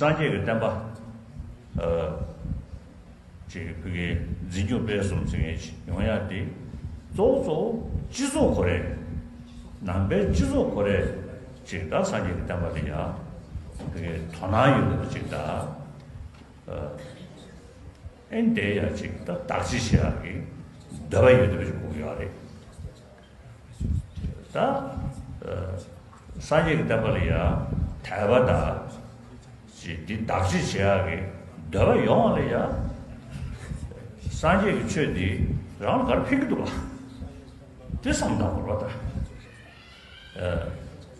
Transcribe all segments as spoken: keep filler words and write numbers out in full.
སངས་རྒྱས་ཀྱི་བསྟན་པ། ཨ། ཅིག་ཕ་གིའི་འཛིན་སྐྱོང་སྤེལ་གསུམ་ཟེར་མཁན་ཅིག་ཡོང་ཡག་དེ། གཙོ་བོ་གཙོ་བོ་སྤྱི་ཚོགས་ཁོ་རེ། ནང་པའི་སྤྱི་ཚོགས་ཁོ་རེ། ཅིག་ད་སངས་རྒྱས་ཀྱི་བསྟན་པ་ལ་ཡ། ཕ་གིའི་དོ་སྣང་ཡོད་པ་ཅིག་ད། ཨ། ཨེ་འདས་ཡ་ཅིག་ད་བདག་གཅེས་བྱེད་ཡག་གི་འདོད་པ་ཡོད་པ་ཅིག་དགོས་ཀྱི་ཡོད་རེད། ད། ཨ། སངས་རྒྱས་ཀྱི་བསྟན་པ་ལ་ཡ་དད་པ་དང་། ཅིག་འདི་བདག་གཅེས་བྱེད་ཡག་གི་འདོད་པ་ཡོང་བ་ལ་ཡ། སངས་རྒྱས་ཀྱི་ཆོས་འདི་རང་ལ་ག་རེ་ཕན་གྱི་འདུག་ག། དེ་བསམ་བློ་བཏང་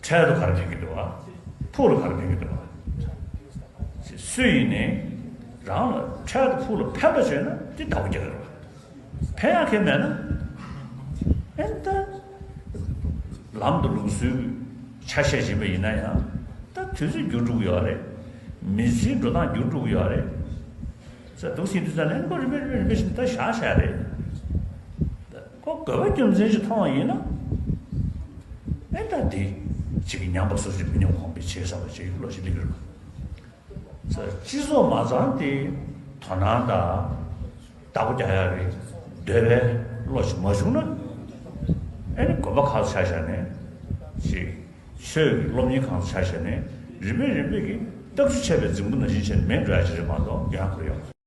དགོས་རེད་པ་ད། ཨ། འཕྲལ་དུ་ག་རེ་ཕན་གྱི་འདུག་ག། ཕུགས་ལ་ག་རེ་ཕན་གྱི་འདུག་ག། སུ་ཡིན་ནའི་རང་ལ་འཕྲལ་དུ་ཕུགས་ལ་ཕན་པ་བྱས་ན་དེ་བདག་པོ་རྒྱག་གི་རེད་པ། ཕན་ཡག་གི་མེད་ན། ཨེ་ད། ལམ་དུ་ལུགས་སྲོལ་ཆ་ཤས་ཡིན་པ་ཡིན་ན་ཡང་། ད་དུས་ཚོད་འགྱུར་འགྲོ་གི་ཡོད་རེད། མི་ཚེའི་འགྲོ་སྟངས་འགྱུར་འགྲོ་གི་ཡོད་རེད། ཟེར་འདུག་ཟིན་དུས་ཙམ་ལ་ཁོ་རིམ་པས་རིམ་པས་རིམ་པས་བཞིན་ད་བཞག་བཞག་རེད། ཁོ་དགོས་པ་རྒྱུ་མཚན་ཞིག་མཐོང་བ་ཡིན་ན། ཨེ་ད་འདི་གཅིག་གི་ཉམས་པ་སོ་སོའི་མི་ཉམས་གོང་འཕེལ་བྱེད་བསམ་པ་བྱེད་ཀྱི་བློ་ཞིག་སླེབས་ཀྱི་རེད། སྤྱི་ཚོགས་མ་ཚང་དེ་དོ་སྣང་དང་བདག་པོ་རྒྱག་ཡག་གི་འདོད་པའི་བློ་ཞིག་མ་བྱུང་ན། ཨེ་ནི་དགོན་པ་ཁག་ཆ་བཞག་ནས་ཅིག་ཆོས་ཀྱི་སློབ་གཉེར་ཁང་ཆ་བཞག་ནས་རིམ་པས་རིམ་པས་ཀྱིས་སྟབས་བཅུ་ཆད་པའི་རྫིང་བུ་ནང་བཞིན་བྱས་ནས་མེད་འགྲོ་ཡག་ཅིག་རེད་མ་གཏོགས་ཡང་ཁོ་ཡོང་